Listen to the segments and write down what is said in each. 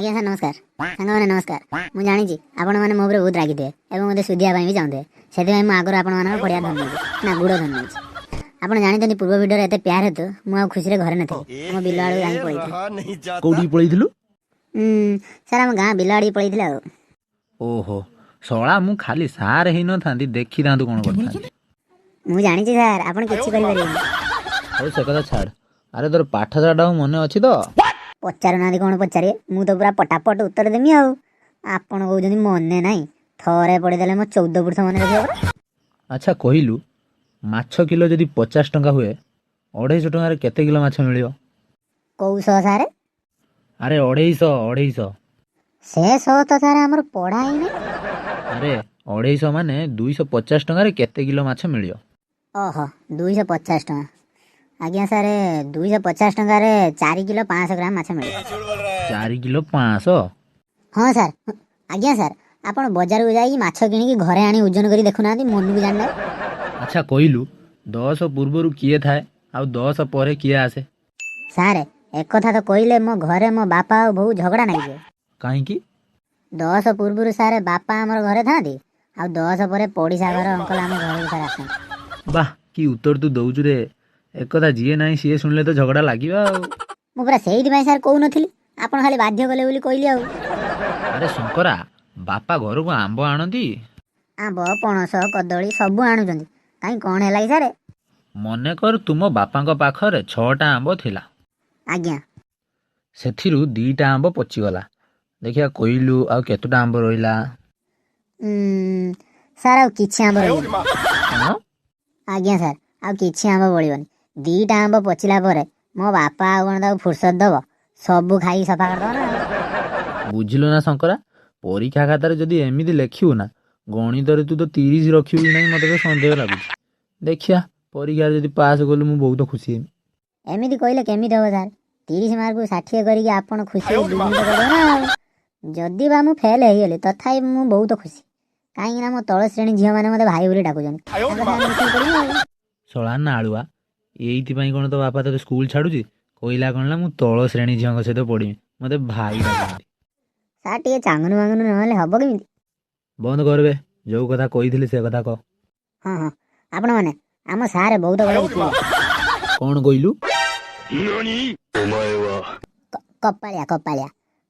ଆଜ୍ଞା ସାର୍, ନମସ୍କାର। ସାଙ୍ଗମାନେ, ନମସ୍କାର। ମୁଁ ଜାଣିଛି ଆପଣମାନେ ମୋ ଉପରେ ବହୁତ ରାଗିଥିବେ ଏବଂ ମୋତେ ସୁଧିବା ପାଇଁ ବି ଚାହୁଁଥିବେ। ସେଥିପାଇଁ ମୁଁ ଆଗରୁ ଆପଣମାନଙ୍କ ପଡ଼ିଆ ଧରି ନେଉଛି ନା ଗୁଡ଼ ଧରି ନେଉଛି। ଆପଣ ଜାଣିଛନ୍ତି, ପୂର୍ବ ଭିଡ଼ିଓରେ ଏତେ ପ୍ୟାର ହେତୁ ମୁଁ ଆଉ ଖୁସିରେ ଘରେ ନଥିଲି। ଆମ ବିଲ ଆଡ଼କୁ ଯାଇ ପଳେଇଥିଲି। କୋଉଠିକି ପଳେଇଥିଲୁ? ସାର୍, ଆମ ଗାଁ ବିଲ ଆଡ଼ିକି ପଳେଇଥିଲି ଆଉ। ଓହୋ ଶଳା, ମୁଁ ଖାଲି ସାର୍ ହେଇନଥାନ୍ତି, ଦେଖିଥାନ୍ତୁ କଣ କରିଥାନ୍ତି। ମୁଁ ଜାଣିଛି ସାର୍, ଆପଣ କିଛି କରିପାରିବେନି। ହଉ, ସେ କଥା ଛାଡ଼। ଆରେ, ତୋର ପାଠ ସାଠ ଆଉ ମନେ ଅଛି ତ? ପଚାରୁନାହାନ୍ତି, କ'ଣ ପଚାରିବେ? ମୁଁ ତ ପୁରା ପଟାପଟ ଉତ୍ତର ଦେମି। ଆଉ ଆପଣ କହୁଛନ୍ତି ମନେ ନାହିଁ? ଥରେ ପଢ଼ିଦେଲେ ମୋ 14 ପୁରୁଷ ମନେ ରଖିବ ପରା। ଆଚ୍ଛା କହିଲୁ, ମାଛ କିଲୋ ଯଦି 50 ଟଙ୍କା ହୁଏ, 250 ଟଙ୍କାରେ କେତେ କିଲୋ ମାଛ ମିଳିବ? କୋଉ ଶହ ସାର୍? ଆରେ, 250, 250। ସେ ଶହ ତ ସାର୍ ଆମର ପଢ଼ା ହେଇନି। ଆରେ, 250 ମାନେ 250 ଟଙ୍କାରେ କେତେ କିଲୋ ମାଛ ମିଳିବ? ଓହୋ, 250 ଟଙ୍କା। ଆଜ୍ଞା ସାର୍, 250 ଟଙ୍କାରେ 4 କିଲୋ 500 ଗ୍ରାମ ମାଛ ମିଳିବ। 4 କିଲୋ 500? ହଁ ସାର୍। ଆଜ୍ଞା ସାର୍, ଆପଣ ବଜାରକୁ ଯାଇକି ମାଛ କିଣିକି ଘରେ ଆଣି ଓଜନ କରି ଦେଖୁନାହାନ୍ତି, ମନକୁ ଜାଣିନେବେ। ଆଚ୍ଛା କହିଲୁ, 10 ପୂର୍ବରୁ କିଏ ଥାଏ ଆଉ 10 ପରେ କିଏ ଆସେ? ସାର୍, ଏକଥା ତ କହିଲେ ମୋ ଘରେ ମୋ ବାପା ଆଉ ବୋଉ ଝଗଡ଼ା ନାଗିଯିବେ। କାହିଁକି? 10 ପୂର୍ବରୁ ସାର୍ ବାପା ଆମର ଘରେ ଥାନ୍ତି, ଆଉ 10 ପରେ ପଡ଼ିଶା ଘର ଅଙ୍କଲ ଆମ ଘରକୁ ସାର୍ ଆସନ୍ତି। ବାଃ, କି ଉତ୍ତର ତୁ ଦଉଛୁ ରେ! ଏକଥା ଯିଏ ନାହିଁ ସିଏ ଶୁଣିଲେ ତ ଝଗଡ଼ା ଲାଗିବ ଆଉ। ମୁଁ ପୁରା ସେଇଥିପାଇଁ ସାର୍ କହୁନଥିଲି, ଆପଣ ଖାଲି ବାଧ୍ୟ କଲେ ବୋଲି କହିଲି ଆଉ। ଆରେ ଶଙ୍କରା, ବାପା ଘରକୁ ଆମ୍ବ ଆଣନ୍ତି? ଆମ୍ବ, ପଣସ, କଦଳୀ ସବୁ ଆଣୁଛନ୍ତି। କାହିଁ, କ'ଣ ହେଲା କି ସାର୍? ମନେକର ତୁମ ବାପାଙ୍କ ପାଖରେ ଛଅଟା ଆମ୍ବ ଥିଲା। ଆଜ୍ଞା। ସେଥିରୁ ଦିଟା ଆମ୍ବ ପଚିଗଲା। ଦେଖିବା କହିଲୁ, ଆଉ କେତେଟା ଆମ୍ବ ରହିଲା? ସାର୍, ଆଉ କିଛି ଆମ୍ବ ରହିବନି। କଣ? ଆଜ୍ଞା ସାର୍, ଆଉ କିଛି ଆମ୍ବ ବଳିବନି। ଦିଟା ଆମ୍ବ ପଚିଲା ପରେ ମୋ ବାପା ଆଉ କ'ଣ ତାକୁ ଫୁର୍ସତ ଦବ? ସବୁ ଖାଇକି ସଫା କରିଦବ ନା ଆଉ। ବୁଝିଲୁ ନା ଶଙ୍କରା, ପରୀକ୍ଷା ଖାତାରେ ଯଦି ଏମିତି ଲେଖିବୁ ନା, ଗଣିତରେ ତୁ ତ 30 ରଖିବୁ କି ନାହିଁ ମୋତେ ତ ସନ୍ଦେହ ଲାଗୁଛି। ଦେଖିବା, ପରୀକ୍ଷାରେ ଯଦି ପାସ୍ କଲୁ, ମୁଁ ବହୁତ ଖୁସି ହେବି। ଏମିତି କହିଲେ କେମିତି ହବ ସାର୍? 30 ମାର୍କକୁ 60 କରିକି ଆପଣ ଖୁସି ଦ୍ୱିଗୁଣିତ କରିଦେବେ ନା ଆଉ। ଯଦି ବା ମୁଁ ଫେଲ୍ ହେଇଗଲି, ତଥାପି ମୁଁ ବହୁତ ଖୁସି, କାହିଁକି ନା ମୋ ତଳ ଶ୍ରେଣୀ ଝିଅମାନେ ମୋତେ ଭାଇ ବୋଲି ଡାକୁଛନ୍ତି। ତାଙ୍କ ସାଙ୍ଗରେ ମିଶିକି ପଢ଼ିବି ଆଉ। ଶଳା ନାଳୁଆ, ଏଇଥିପାଇଁ କ'ଣ ତୋ ବାପା ତୋତେ ସ୍କୁଲ ଛାଡୁଛି? କହିଲା କ'ଣ ନା ମୁଁ ତଳ ଶ୍ରେଣୀ ଝିଅଙ୍କ ସହିତ ପଢ଼ିବି, ମୋତେ ଭାଇ ଡାକନ୍ତି। ସାର୍, ଟିକେ ଚାଙ୍ଗୁନୁ ମାଙ୍ଗୁନୁ ନହେଲେ ହବ କେମିତି? ବନ୍ଦ କରିବେ, ଯୋଉ କଥା କହିଥିଲି ସେ କଥା କହ। ହଁ, ଆପଣମାନେ, ଆମ ସାର୍ ବହୁତ ବଡ଼ ବିକିଲେ। କ'ଣ କହିଲୁ? କପାଳିଆ, କପାଳିଆ।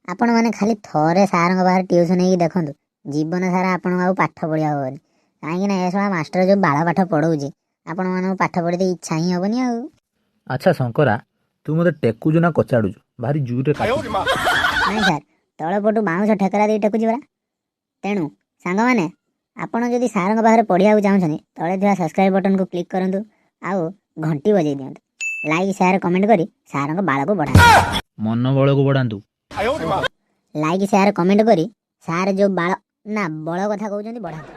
ଆପଣମାନେ ଖାଲି ଥରେ ସାର୍ଙ୍କ ପାଖରେ ଟ୍ୟୁସନ୍ ହେଇକି ଦେଖନ୍ତୁ, ଜୀବନ ସାରା ଆପଣଙ୍କୁ ଆଉ ପାଠ ପଢ଼ିବା ହେବନି। କାହିଁକି ନା ଏ ଶଳା ମାଷ୍ଟର ଯେଉଁ ବାଳ ପାଠ ପଢ଼ଉଛି, ଆପଣମାନଙ୍କୁ ପାଠ ପଢ଼ିତେ ଇଚ୍ଛା ହିଁ ହେବନି ଆଉ। ଆଚ୍ଛା ଶଙ୍କରା, ତୁ ମୋତେ ଟେକୁଛୁ ନା କଚାଡୁଛୁ? ଭାରି ଜୋରରେ କାଟୁଛୁ। ନାଇଁ ସାର୍, ତଳ ପଟୁ ବାଉଁଶ ଠେକରା ଦେଇ ଟେକୁଛି ପରା। ତେଣୁ ସାଙ୍ଗମାନେ, ଆପଣ ଯଦି ସାର୍ଙ୍କ ପାଖରେ ପଢ଼ିବାକୁ ଚାହୁଁଛନ୍ତି, ତଳେ ଥିବା ସବସ୍କ୍ରାଇବ୍ ବଟନ୍କୁ କ୍ଲିକ୍ କରନ୍ତୁ ଆଉ ଘଣ୍ଟି ବଜାଇ ଦିଅନ୍ତୁ। ଲାଇକ୍, ସେୟାର, କମେଣ୍ଟ କରି ସାର୍ଙ୍କ ବାଳକୁ ବଢ଼ାନ୍ତୁ। ମନୋବଳକୁ ବଢ଼ାନ୍ତୁ। ଲାଇକ୍, ସେୟାର, କମେଣ୍ଟ କରି ସାର୍ ଯେଉଁ ବାଳ ନା ବଳ କଥା କହୁଛନ୍ତି, ବଢ଼ାନ୍ତୁ।